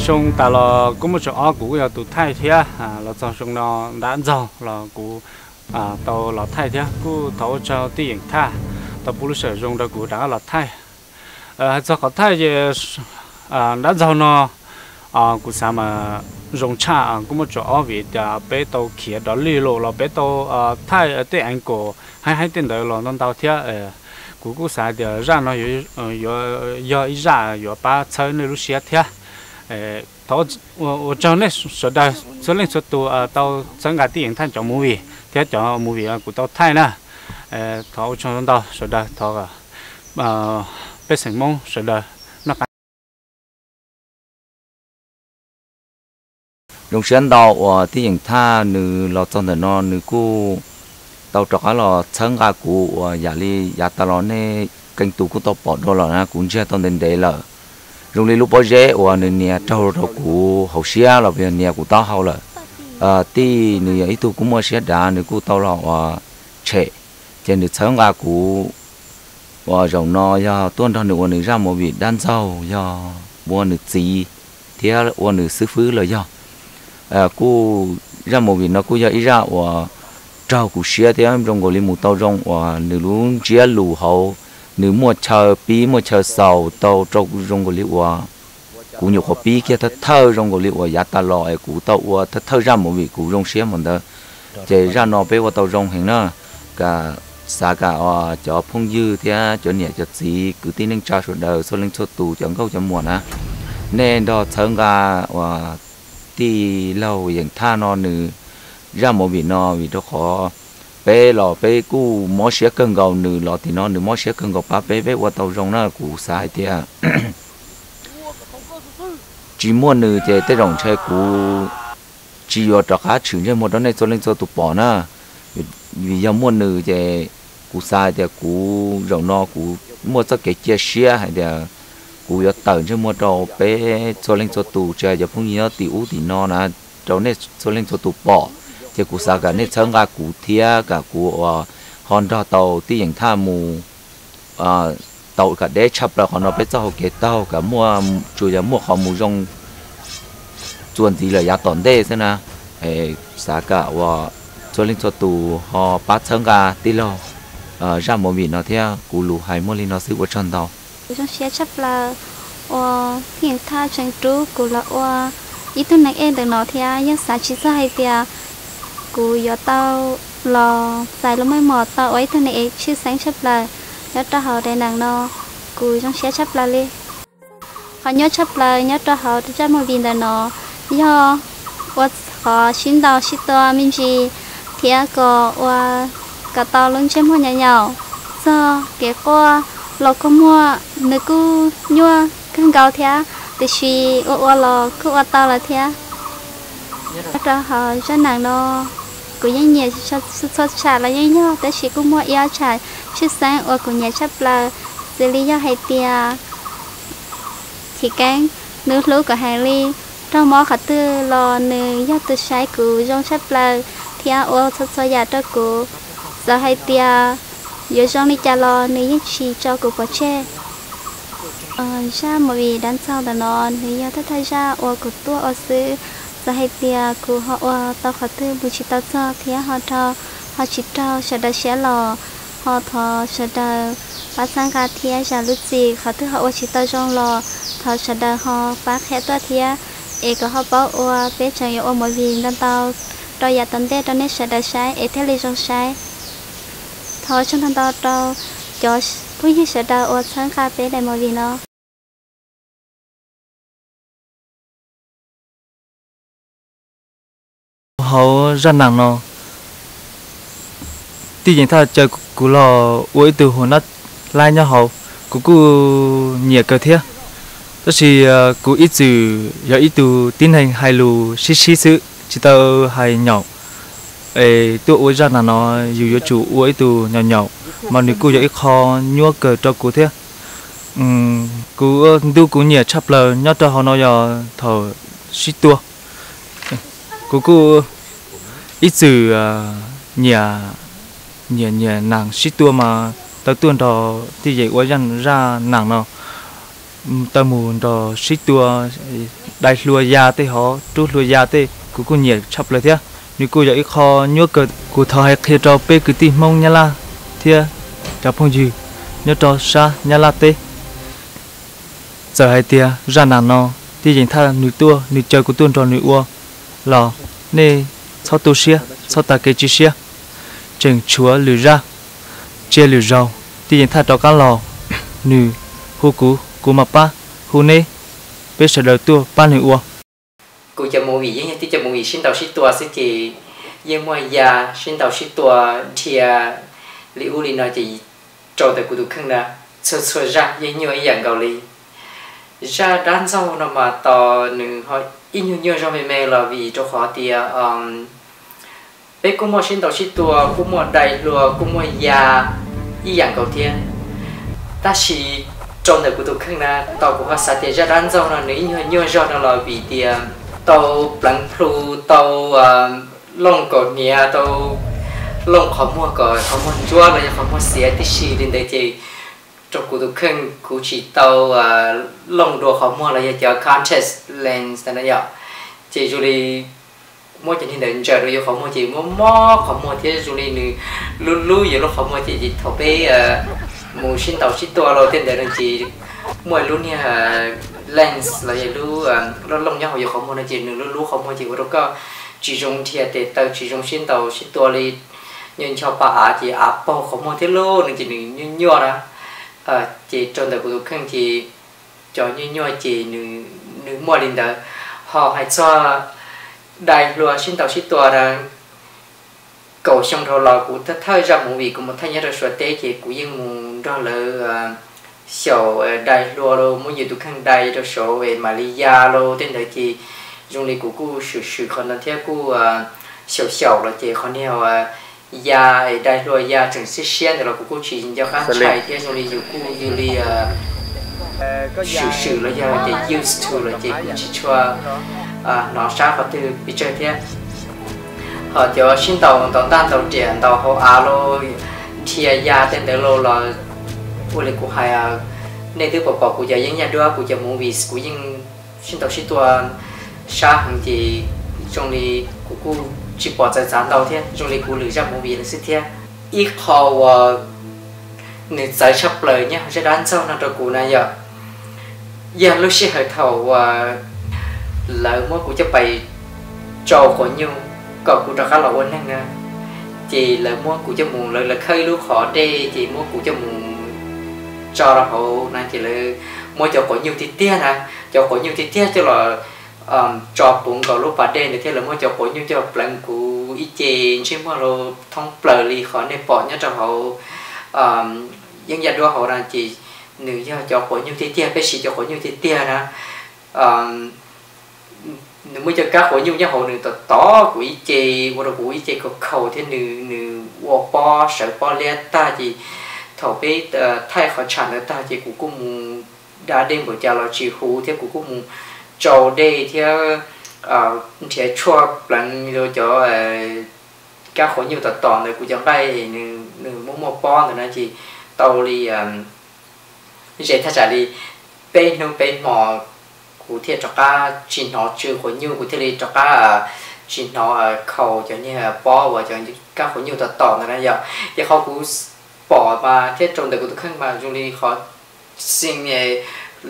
Xyoo tas los kuj muaj tsawg ob kuv kuj yog tus thaij thiab, los txog xyoo no nrab ntxaug los kuv tau los thaij thiab. Kuj thov ua tsaug Tij Yeem Thaj tau pub lub sij hawm zoo rau kuv rov qab los thaij. Hais txog qhov thaij ces nrab ntxaug no kuv xav mas zoo tshaj kuj muaj tsawg ob vim tias peb tau khiav dov lwj los los peb tau thaij tej angle haib haib tej ntawd los ntau ntau thiab. Kuv kuj xav tias zaj no yuav yog ib zaj yuav pab txhawb nej lub siab thiab. Thov ua tsaug nej sawv daws txhua leej txhua tus tau txhawb nqa Tij Yeem Thaj cov movie thiab cov movie kuv tau thaij na. Thov ua tsaug ntau sawv daws, thov pej xeem Hmoob sawv daws noj qab. Zoo siab ntau uas Tij Yeem Thaj nws los txog ntawm no nws kuj tau rov qab los txhawb nqa kuv uas yam li yav tas los nej keej tus kuj tau pom dua los na, kuv ntsiag tau ntev ntev lawm. Zoo li lub pob zeb uas nws nias raug rau kuv hauv siab los yog nias kuv taub hau lawm. Tij nws yog ib tug kuj muaj siab dav, nws kuj tau los uas tshem, ces nws txhawb nqa kuv uas zaum no yog tuaj nrog nws ua nws zaj movie dab ntxaug, yog ua nws txiv thiab ua nws xib fwb los yog. Kuj zaj movie no kuj yog ib zaj uas raug kuv siab thiab zoo nkaus li mus tau zoo uas nws lub ntsiab lus hauv, nws muaj chaw pib muaj chaw xaus tau rau zoo nkaus li uas kuv nyuam qhuav pib kiag thawj thawj zoo nkaus li uas yav tas los es kuv tau ua thawj thawj zaj movie kuv zoo siab mus ntawd. Ces zaj no peb ua tau zoo heev na, kam xav kam cov phooj ywg thiab cov niam cov txiv kwv tij neej tsa sawv daws txhua leej txhua tus cov nkauj cov muam na, nej nrog txhawb nqa uas tij laug Yeem Thaj no nws zaj movie no vim rau qhov peb los peb kuj mob siab kawg nkaus, nws los tim no nws mob siab kawg nkaus pab peb, peb ua tau zoo na. Kuv xav hais tias tsis muaj nws ces tej zaum ntshe kuv tsis yuav rov qab tshwm ntsej muag rau nej txhua leej txhua tus pom na. Vim yog muaj nws ces kuv xav hais tias kuv zaum no kuv muaj txoj kev cia siab hais tias kuv yuav tawm ntsej muag rau peb txhua leej txhua tus, tsis hais cov phooj ywg nyob tim ub tim no na, rau nej txhua leej txhua tus pom. Ces kuv xav kom nej txhawb nqa kuv thiab kom kuv uas ho nrog tau Tij Yeem Thaj mus tau kom deb tshaj plaws qhov no peb txoj hau kev taug kom muaj, tsuas yog muaj qhov mus zoo txuas ntxiv lawm yav tom ntej xwb na. Xav kom uas txhua leej txhua tus ho pab txhawb nqa tij laug zaj movie no thiab. Kuv lus hais muaj li no xwb, ua tsaug ntau. Kuv zoo siab tshaj plaws uas Tij Yeem Thaj tseem rub kuv los ua ib tug neeg ej ntawm no thiab. Yeej xav tsis txog hais tias kuv yuav tau los txais lub meej mom tau ua ib tug neeg ej tshwj xeeb tshaj plaws nyob rau hauv daim neem no. Kuv zoo siab tshaj plaws li. Qhov nyuaj tshaj plaws nyob rau hauv zaj movie ntawm no yog ua qhov sib ntaus sib tua me ntsis thiab kom ua kom tau lub ntsej muag nyaum nyaum. Txog kev quaj los kuj muaj, nws kuj nyuaj kawg nkaus thiab, tiam sis ua ua los kuj ua tau lawm thiab. Nyob rau hauv zaj neem no kuv yeej nyiam txhua tsham los yeej yog, tab sis kuj muaj ib ob tsham tshwj xeeb uas kuv nyiam tshaj plaws, xws li yog hais tias Chiv Keeb, nws hlub kuv heev li. Raug mob qhov twg los nws yog tus saib kuv zoo tshaj plaws thiab ua txhua txhua yam rau kuv. Txawm hais tias yuav zoo li cas los nws yeej tsis tso kuv pov tseg. Zaj movie dab ntxaug ntawm no nws yog thawj thawj zaj uas kuv tuaj ua xwb. Txawm hais tias kuv ho ua tau qhov twg mus tsis tau txog thiab ho raug, ho tsis raug sawv daws siab los, ho thov sawv daws pab txhawb nqa thiab zam lub txim. Qhov twg ho ua tsis tau zoo los thov sawv daws ho pab qhia tuaj thiab, es kom ho paub ua peb tseem yuav ua movie ntau ntau rau yav tom ntej rau nej sawv daws saib es thiaj li zoo saib. Thov ua tsaug ntau ntau rau cov phooj ywg sawv daws uas txhawb nqa peb daim movie no. Hauv zaj neem no, Tij Yeem Thaj caw kuv los ua ib tug hua nab laib nyob hauv, kuv kuj nyiam kawg thiab. Tab sis kuv ib txwm yog ib tug tib neeg hais lus sib sib xwb, tsis tau hais nyaum. Es tuaj ua zaj neem no yus yuav tsum ua ib tug nyaum nyaum, mas nws kuj yog ib qho nyuaj kawg rau kuv thiab. Kuv ntu kuv nyiam tshaj plaws nyob rau hauv no yog thaum sib tua. Kuv kuj ib txwm nyiam, nyiam nyiam neeg sib tua mas tau tuaj nrog Tij Yeem ua zaj neem no. tau mus nrog sib tua, dai hlua ya tej hov, rub hlua ya tej, kuv kuj nyiam tshaj plaws thiab. Nws kuj yog ib qho nyuaj kawg. Kuv thov hais qhia rau peb kwv tij Hmoob Nyab Laj thiab cov phooj ywg nyob rau sab Nyab Laj teb, txawm hais tias zaj nam no tij Yees Thaj nws tuaj, nws caw kuv tuaj nrog nws ua los nej txhob tu siab, txhob tas kev cia siab. Tseem tshuav lwm zaj, tsiaj lwm zaus, tij Yees Thaj rov qab los, nws hu kuv, kuv mam pab hu neb, peb sawv daws tuaj pab nws ua. Kuv cov movie yeej yog tib cov movie sib ntaus sib tua xwb ces yeej muaj ya sib ntaus sib tua dhia li ub li no ces rau ntawm kuv tus kheej na, txhua txhua zaj yeej nyuaj ib yam nkaus li. Zaj dab ntxaug no mas tos nws ho ib nyuag nyuaj zog me me los vim rau qhov tias peb kuj muaj sib ntaus sib tua, kuj muaj dai hlua, kuj muaj ya ib yam nkaus thiab. Tab sis rau ntawm kuv tus kheej na, tos kuv ho xav tias zaj dab ntxaug no nws ib nyuag nyuaj zog no los vim tias tau pleev plhu, tau looj kaus hniav, tau looj qhov muag kom qhov muag ntsuab los yog qhov muag xiav tib si li ntawd ces rau kuv tus kheej kuv tsis tau looj dua qhov muag los yog cov contact lens no yom. Ces zoo li muab cov niag ntawd ntsaws rau yus qhov muag ces muab mob qhov muag thiab zoo li nws lub lub yus lub qhov muag ces thaum peb mus sib ntaus sib tua los tej ntawd no ces muaj lub niag lens los yog lub looj nyob hauv yus qhov muag no ces nws lub lub qhov muag ces ua rau koj tsis zoo dhia tes taw, tsis zoo sib ntaus sib tua li. Nyob ncho pa av ces av paug qhov muag thiab lauj no ces nws nyuaj nyuaj na. Ces rau ntawm kuv tus kheej ces cov nyuaj nyuaj ces nws muaj li ntawd. Ho hais txog dai hlua sib ntaus sib tua na, kaum xyoo dhau los kuv thawj thawj zaj movie kuv mus thaij nyob rau Suav teb ces kuv yeej mus nrog lawv xyaum dai hlua los muab yus tus kheej dai rau saud es mam li ya los tej ntawd ces zoo li kuv kuj swm swm qhov ntawd thiab kuj xyaum xyaum los ces qhov niag ya es dai hlua ya tseem siab siab ntawd los kuv kuj tsis nco qab ntshai thiab zoo li yus kuj yus li swm swm los yog tias used to los ces kuj tsis tshua hnov sab qhov twg pes tsawg thiab. Ho cov sib ntaus ntaus ntaj ntaus riam ntaus hauv av los dhia ya tej ntawd los los ua li kuv hais, nej twb pom pom kuv cov yeeb yaj duab kuv cov movies kuv yeej sib ntaus sib tua sab heev ces zoo li kuv kuj tsis pom txawv txav ntau thiab, zoo li kuv lwm zaj movie lawm xwb thiab. Ib qho uas nws txawv tshaj plaws nyob hauv zaj dab ntxaug no rau kuv na yom, yog lub sij hawm thaum uas lawv muab kuv coj pais tsau quav nyuj kom kuv rov qab los ua neeg na, ces lawv muab kuv coj mus, lawv lawv khawb ib lub qhov dej ces muab kuv coj mus tso rau hauv na ces lawv muab cov quav nyuj tiag tiag na, cov quav nyuj tiag tiag coj los tso puv nkaus lub pas dej ntawd thiab lawv muab cov quav nyuj coj pleev kuv ib ce ntsej muag los thoob plaws li qhov nej pom nyob rau hauv yeeb yaj duab hauv na ces nws yog cov quav nyuj tiag tiag, peb siv cov quav nyuj tiag tiag na. Nws muaj cov kab quav nyuj nyob hauv nws tom tod kuv ib ce, ua rau kuv ib ce khaus khaus thiab nws nws ua pob sawv pob liab tag ces thaum peb thaij qhov tsham ntawd tag ces kuv kuj mus da dej npaum cas los tsis huv thiab kuv kuj mus tsau dej thiab nrhiav tshuaj pleev rau cov kab quav nyuj tom tom ntawd kuv cov nqaij nws muaj muaj pob ntawd na ces tau li ze thaj tsam li peb hnub peb hmo kuv thiaj rov qab tsis hnov tsw quav nyuj, kuv thiaj li rov qab tsis hnov khaus cov niag pob uas cov kab quav nyuj tom tom ntawd na yom. Ces qhov kuv pom mas thiab rau ntawm kuv tus kheej mas zoo li qhov xee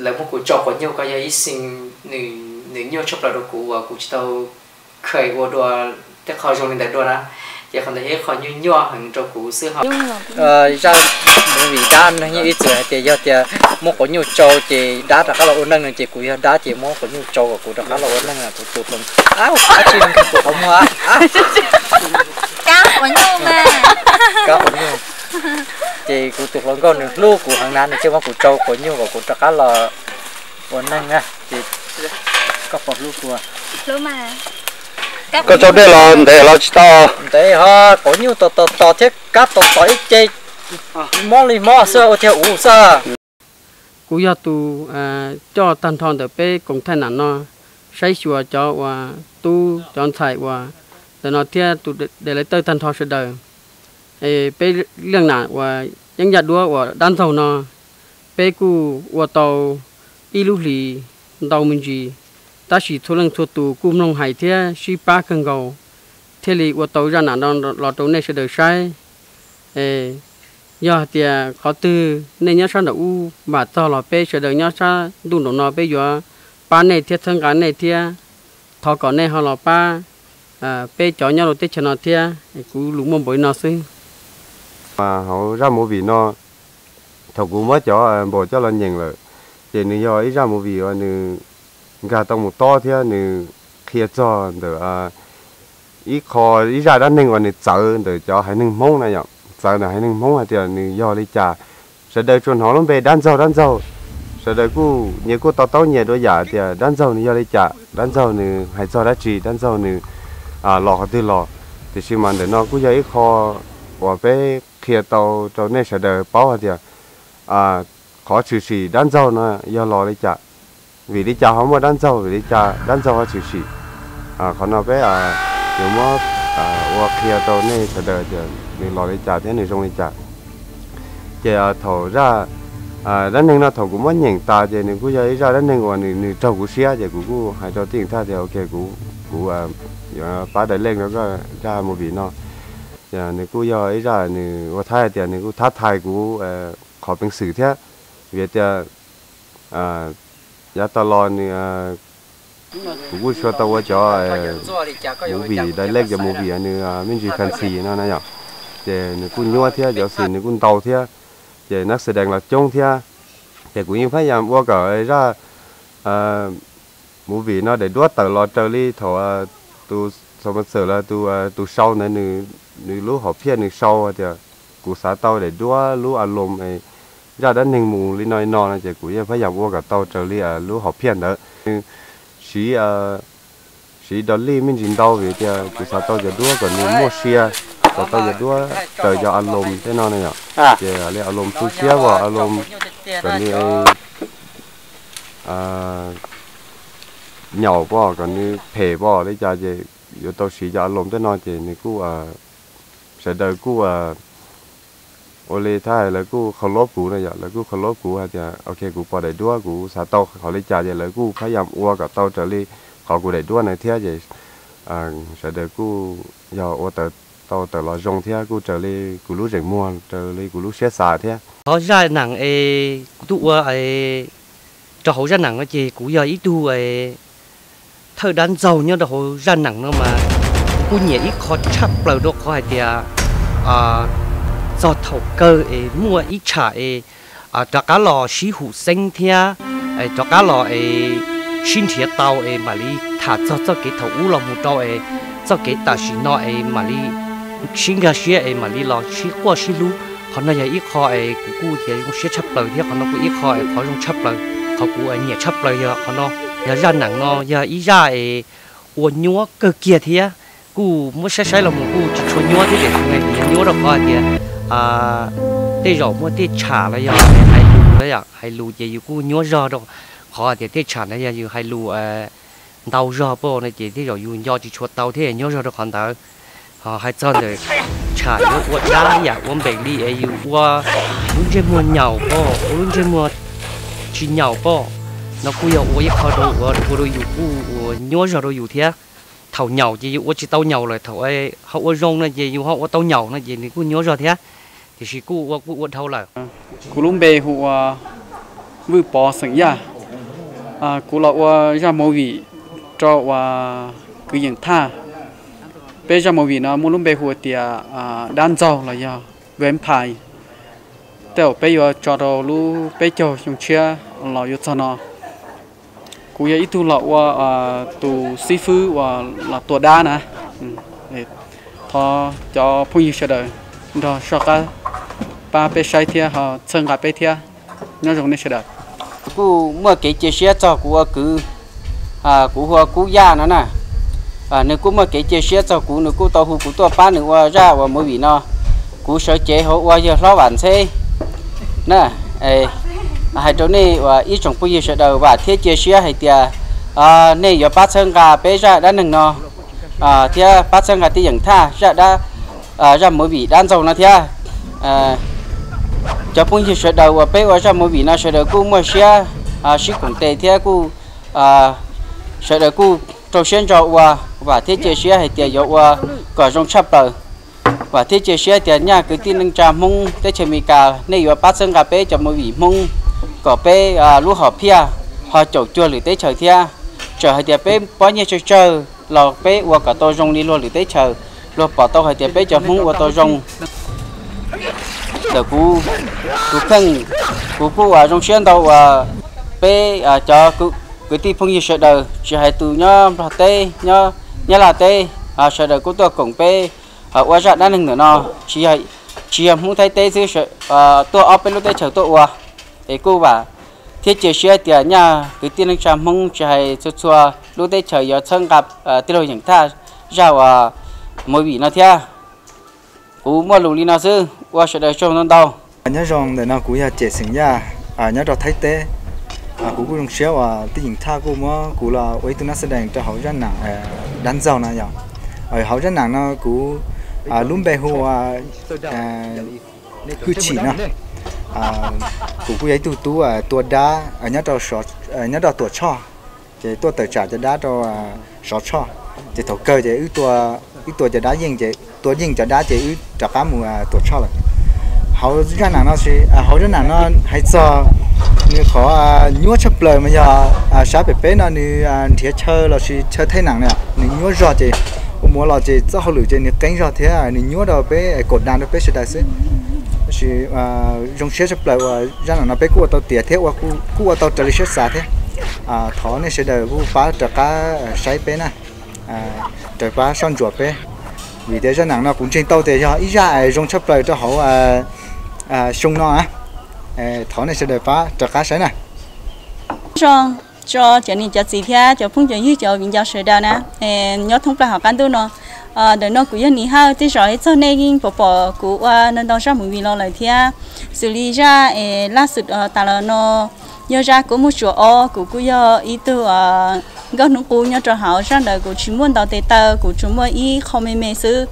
lawv muab kuv tsau quav nyuj ko yog ib xee nws nyuaj tshaj plaws rau kuv uas kuv tsis tau kheev ua dua tej qho zoo li ntawd dua na. Ces qhov ntawd yog ib qho nyuaj nyuaj heev rau kuv xwb ho. Zaj movie dab no yeej ib txwm hais tias yog tias muab quav nyuj tsau ces dab rov qab los ua neeg no ces kuv yog dab ces muab quav nyuj tsau kom kuv rov qab los ua neeg, kuv tus hluas, ab tsis tus qhov muag, kab quav nyuj, ces kuv tus hluas nkauj nws hlub kuv heev na nws thiaj muab kuv tsau quav nyuj kom kuv rov qab los ua neeg na. Ces koj puas hlub kuv? Koj tsau dej los ntev los tsis tau? Ntev ho, quav nyuj tom tom tom thiab kab tom tom ib ce mob li mob xwb ua thiaj uv xwb. Kuv yog tus coj tag nrho ntawm peb koom thaij nam no saib xyuas cov uas tub cov ntxhais uas ntawm no thiab tus director tag nrho sawv daws. Peb leej nam uas yeeb yaj duab uas dab ntxaug no peb kuj ua tau ib lub hlis ntau me ntsis, tab sis txhua leej txhua tus kuj mloog hais thiab sib pab kawg nkaus, thiaj li ua tau zaj nam no los rau nej sawv daws saib. Yog hais tias qhov twg nej nyob sab nraum ub vam txog los peb sawv daws nyob sab ntuj nraum no peb yuav pab nej thiab txhawb nqa nej thiab. Thov kom nej ho los pab peb cov nyob rau teb chaws no thiab. Kuv lus muaj npaum li no xwb. Hauv zaj movie no, thaum kuv muab cov npaum coj los nyeem lawm, ces nws yog ib zaj movie uas nws nkag tau mus tob thiab nws qhia txog ntawm ib qho, ib zaj dab neeg uas nws txawv ntawm cov haiv neeg Hmoob na yom, txawv ntawm haiv neeg Hmoob hais tias nws yog li cas. Sawv daws tsuas hnov lub npe dab ntxaug dab ntxaug, sawv daws kuj nyias kuj to taub nyias dua yam tias dab ntxaug nws yog li cas, dab ntxaug nws hais txog dab tsi, dab ntxaug nws los qhov twg los. Tiam sis mas ntawm no kuj yog ib qho uas peb qhia tau rau nej sawv daws paub hais tias qhov tshwm sim dab ntxaug no yog los li cas, vim li cas ho muaj dab ntxaug, vim li cas dab ntxaug ho tshwm sim. Qhov no peb yuav muab ua qhia rau nej sawv daws tias nws los li cas thiab nws zoo li cas. Ces thaum zaj dab neeg no thaum kuv muab nyeem tas ces nws kuj yog ib zaj dab neeg uas nws raug kuv siab ces kuv kuj hais rau tij Yeem Thaj tias ok, kuv yuav pab direct rau koj zaj movie no. Nws kuj yog ib zaj nws ua thaib hais tias nws kuj thab thais kuv qhov peev xwm thiab, vim tias yav tas los nws, kuv kuj tsis tau ua cov movie direct, cov movie nws me ntsis fancy no na yom, ces nws kuj nyuaj thiab, cov scenes nws kuj ntau thiab, ces nab xas dees los coob thiab. Ces kuv yeej pab yam ua kom zaj movie no daim duab tawm los raws li thaum tus, thaum mas txawm los tus, tus sau ntawd nws lub hom phiaj nws sau hais tias kuv xav tau daim duab lub a lom zaj dab neeg mus li no li no no ces kuv yeej pab yam ua kom tau raws li lub hom phiaj ntawd. Nws siv, siv dolly me ntsis ntau vim tias kuv xav tau cov duab kom nws muaj sia, kom tau cov duab raws cov a lom tej no na yom. Ces li a lom tu siab as a lom kom nws nyaum pom, kom nws phem pom li cas ces yuav tau siv cov a lom tej no ces nws kuj, sawv daws kuj ua li thab hais lawv kuj qhov lov kuv no yom, lawv kuj qhov lov kuv hais tias ok, kuv pom daim duab kuv xav tau qhov li cas ces lawv kuj pab yam ua kom tau raws li qhov kuv daim duab na thiab ces sawv daws kuj yog ua tau tawm los zoo thiab kuj raws li kuv lub zeem muag raws li kuv lub siab xav thiab. Qhov zaj neem es kuv tuaj ua rau hauv zaj neem no ces kuv yog ib tug thawj dab ntxaug nyob rau hauv zaj neem no mas kuv kuj nyiam ib qho tshaj plaws rau qhov hais tias txog thaum kawg es muaj ib tsham es rov qab los sib hum xeeb thiab rov qab los es sib nrhiav tau es mam li tham txog txoj kev thaum ub los mus rau es txoj kev tam sim no es mam li sib nkag siab es mam li los sib quaj sib hlub. Qhov no yog ib qho es kuv kuj tias zoo siab tshaj plaws thiab qhov no kuj ib qho es qhov zoo tshaj plaws. Qhov kuv nyiam tshaj plaws yog qhov no, yog zaj neem no yog ib zaj es ua nyuab kawg kiag thiab kuj muab saib saib los mus kuj tsis tshua nyuab thiab tiam sis yog nyuab rau qhov hais tias tej zaum muaj tej tsham los yog hais lus, hais lus ces yus kuj nyuab zog rau qhov hais tias tej tsham no yog yus hais lus ntau zog pab no ces tej zaum yus nco tsis tshua tau thiab nyuab zog rau qhov ntawd. Ho hais txog ntawm tsham yuav ua dab yam ua npeem li es yus ua lub ntsej muag nyaum pab, ua lub ntsej muag tsis nyaum pab, no kuj yog ua ib qho rau ua rau yus kuj ua nyuab zog rau yus thiab. Thaum nyaum ces yus ua tsis tau nyaum lawm, thaum ho ua zoo no ces yus ho ua tau nyaum no ces nws kuj nyuab zog thiab. Tiam sis kuj ua kuj ua dhau lawm. Kuv lub npe hu ua Vwj Pov xeem Yaj. Kuv los ua zaj movie rau uas kwv Yeem Thaj. Peb zaj movie no muaj lub npe hu tias dab ntxaug los yog vampire. Tej zaum peb yuav tso rau lub peb caug xyoo tshiab los yuav txog no. Kuv yog ib tug los ua tus xib fwb uas los tua dab na. Thov cov phooj ywg sawv daws nrog soj qab pab peb saib thiab ho txhawb nqa peb thiab. Nyob zoo nej sawv daws. Kuj muaj kev cia siab txog kuv ua kwv, kuv hu ua Kub Yaj no na. Nws kuj muaj kev cia siab txog kuv, nws kuj tau hu kuv tuaj pab nws ua zaj uas movie no. Kuv sawv cev hauv ua yawg hlob Vam Ntxheb na. Hais rau nej uas ib tsoom phooj ywg sawv daws vam thiab cia siab hais tias nej yuav pab txhawb nqa peb zaj dab neeg no thiab pab txhawb nqa tij Yeem Thaj zaj dab, zaj movie dab ntxaug no thiab. Cov phooj ywg sawv daws uas peb ua zaj movie no sawv daws kuj muaj siab sib koom tes thiab kuj sawv daws kuj rau siab ntso ua, vam thiab cia siab hais tias yuav ua kom zoo tshaj plaws. Vam thiab cia siab tias nyaj kwv tij neej tsa Hmoob teb chaws Amelikas nej yuav pab txhawb nqa peb cov movie Hmoob kom peb lub hom phiaj ho caum cuag lwm teb chaws thiab. Txawm hais tias peb pob nyiaj tsawg tsawg los peb ua kom tau zoo li luag lwm teb chaws, luag pom tau hais tias peb cov Hmoob ua tau zoo. Ntawm kuv tus kheej, kuv kuj ua zoo siab ntau uas peb cov kwv tij phooj ywg sawv daws tsis hais tus nyob Nplog teb, nyob Nyab Laj teb, sawv daws kuj tuaj koom peb ua zaj dab neeg ntawm no. Tsis yog Hmoob Thaib teb xwb, tuaj ob peb lub teb chaws tuaj ua. Es kuj vam thiab cia siab tias nyaj kwv tij neej tsa Hmoob tsis hais txhua txhua lub teb chaws yuav txhawb nqa tij laug Yeem Thaj zaj uas movie no thiab. Kuv muaj lus li no xwb, ua sawv daws tsaug ntau ntau. Nyob zoo, ntawm no kuv yog Cem Xeem Yaj, nyob rau Thaib teb. Kuv kuj zoo siab uas tij Yeem Thaj kuj muab kuv los ua ib tug nab xab dees rau hauv zaj nam dab ntxaug no yom. Hauv zaj nam no kuv lub npe hu ua Hwj Chim no. Kuv kuj yog ib tug tub tua dab nyob rau Tuam Tshoj, ces tuaj tawm tsam cov dab rau Sov Tshoj. Ces thaum kawg ces wb tua cov dab yeej, ces tua yeej cov dab ces wb rov qab mus Tuam Tshoj lawm. Hauv zaj nam no, hauv zaj nam no hais txog nws qhov nyuaj tshaj plaws mas yog sab pem peb no nws nrhiav chaw lossis chaw thaij nam na, nws nyuaj zog ces ua muav los ces txoj hauj lwm ces nws qeeb zog thiab nws nyuaj rau peb, kaum das rau peb sawv daws xwb. Tab sis zoo siab tshaj plaws uas zaj nam no peb kuj ua tau tiav thiab kuj ua tau raws li siab xav thiab. Thov nej sawv daws kuj pab rov qab saib peb na, raws pab soj ntsuam peb, vim tias zaj nam no kuv ntseeg tau tias yog ib zaj zoo tshaj plaws rau hauv xyoo no na. Thov nej sawv daws pab rov qab saib na. Zoo tso cov niam cov txiv thiab cov phooj cov ywg cov viv ncaus sawv daws na, nyob thoob plaws hauv qab ntuj no. Ntawm no kuv yog Nim Hawj, tej zaum ib txog nej yeej pom pom kuv ua ntau ntau zaj movie los lawm thiab. Xws li zaj es laj xwm tas los no yog zaj Kub Muag Tsuas Ob, kuv kuj yog ib tug nkauj hnub qub nyob rau hauv. Zaj ntawd kuv tsis muaj ntau tes taw, kuv tsuas muaj ib qho me me xwb.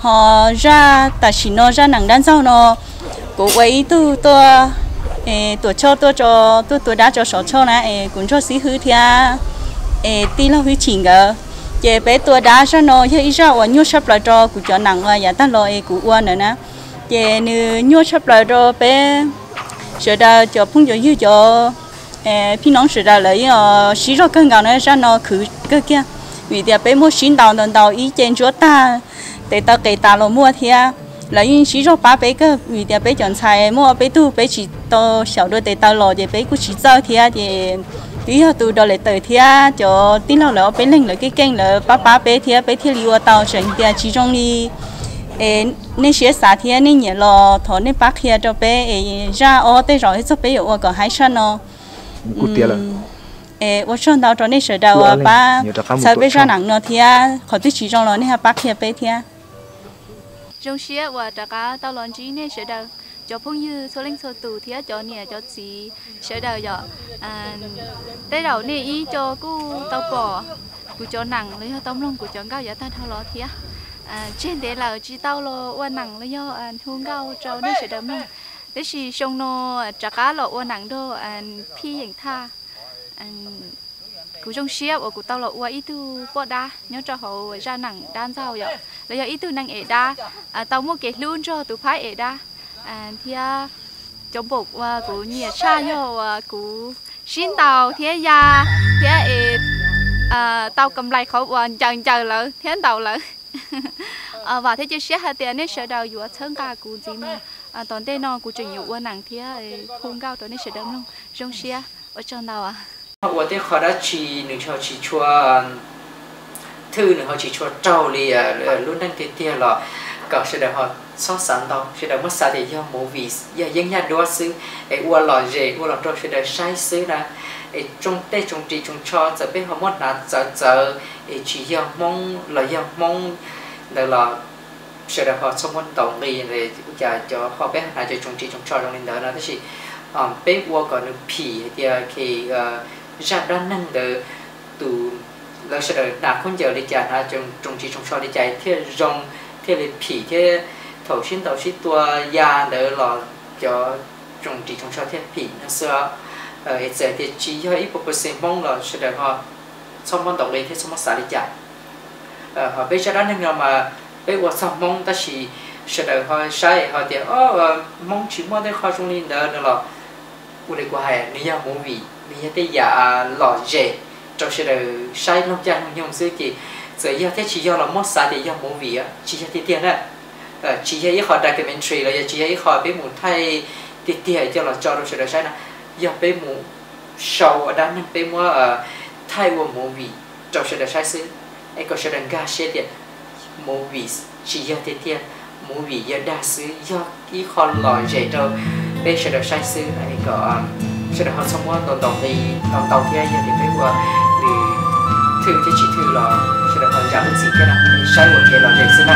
Ho zaj tam sim no zaj nam dab ntxaug no kuv ua ib tug tuaj, Tuam Tshoj tuaj, tuaj tua dab rau Sov Tshoj na, es kuv nrog xib hwb thiab es tij laug Hwj Chim nkawd. Ces peb tua dab zaj no yog ib zaj uas nyuaj tshaj plaws rau kuv cov nam uas yav tag los es kuv ua ntawd na. Ces nws nyuaj tshaj plaws rau peb sawv daws cov phooj cov ywg cov phij noob sawv daws lawv yeej sib zog kawg nkaus na, zaj no khwv kawg kiag. Vim tias peb muaj sib ntaus ntaus ntaus ib ce ntsuab tag, tes taw qes tas los muaj thiab. Lawv yeej sib zog pab peb kawg, vim tias peb cov ntxhais muaj peb tug peb tsis tau xyaum dua tes taw los ces peb kuj tsis txawj thiab. Ces twb yog tus director thiab cov tij laug lawv ob peb leeg lawv keej keej lawv pab pab peb thiab peb thiaj li ua tau, tseem tias tsis zoo li es nej siab xav thiab nej nyiam los thov nej pab qhia rau peb es zaj ob tej zaum ib txog peb yuav ua kom haib tshaj no. Es ua tsaug ntau rau nej sawv daws uas pab txhawb peb zaj nam no thiab, qhov twg tsis zoo los nej ho pab qhia peb thiab. Zoo siab uas rov qab tau los ntsib nej sawv daws, cov phooj ywg txhua leej txhua tus thiab cov niam cov txiv sawv daws yom. Tej zaum nej ib co kuj tau pom kuv cov nam los yog tau mloog kuv cov nkauj yav tag dhau los thiab. Tseg ntev lawm tsis tau los ua nam los yog hu nkauj rau nej sawv daws mloog. Tab sis xyoo no rov qab los ua nam nrog Phij Yeem Thaj. Kuv zoo siab uas kuv tau los ua ib tug poj dab nyob rau hauv zaj nam dab ntxaug yom, los yog ib tug neeg ev dab, tau muaj kev hlub nrog tus phab ev dab. Thiab cov npaum uas kuv nyiam tshaj yog uas kuv sib ntaus thiab ya thiab es tau kam nplais qhov uas ncaws ncaws lawv thiab ntaus lawv. Vam thiab cia siab hais tias nej sawv daws yuav txhawb nqa kuv ntxiv mus. Tom ntej no kuv tseem yuav ua nam thiab hu nkauj rau nej sawv daws mloog. Zoo siab, ua tsaug ntau. Ua tej qho dab tsi nws ho tsis tshua thwj, nws ho tsis tshua raug li lub neej tiag tiag los kom sawv daws ho txhob xav ntau, sawv daws muab xav tias yog movie, yog yeeb yaj duab xwb es ua los zem ua los rau sawv daws saib xwb na. Es tsoom tej tsoom ris tsoom tsho txawm peb ho muab hnav txawv txawv es tsis yog Hmoob los yog Hmoob ntawd los sawv daws ho txhob muab ntaus nqi. Ua cas cov ho peb hnav cov tsoom ris tsoom tsho zoo li ntawd no tab sis peb ua kom nws phim hais tias zaj dab neeg ntawd tus lawv sawv daws hnav khaub ncaws li cas, hnav tsoom ris tsoom tsho li cas thiaj zoo, thiaj li phim thiab thaum sib ntaus sib tua ya ntawd los cov tsoom ris tsoom tsho thiaj phim no xwb os. Es txawm tias tsis yog ib puas percent Hmoob los sawv daws ho txhob muab ntaus li thiab txhob muab xav li cas. Ho peb zaj dab neeg no mas peb ua txog Hmoob tab sis sawv daws ho saib ho tias Hmoob tsis muaj tej qho zoo li ntawd no los, ua li kuv hais, nws yog movie, nws yog tej yam lom zem rau sawv daws saib loog caij loog nyoog xwb ces txawm yog thiab tsis yog los muab xav tias yog movie, tsis yog tiag tiag na. Tsis yog ib qho documentary los yog tsis yog ib qho peb mus thaij tiag tiag coj los tso rau sawv daws saib na. Yog peb mus sau ua dab neeg, peb muab thaij ua movie rau sawv daws saib xwb, es kom sawv daws nkag siab tias movies tsis yog tiag tiag, movie yog dag xwb, yog ib qho lom zem rau peb sawv daws saib xwb, es kom sawv daws ho txhob muab ntaus ntaus li, ntaus ntaus thiab yog tias peb ua nws thwm thiab tsis thwm los sawv daws ho zam lub txim thiab na, saib ua kev lom zem xwb na.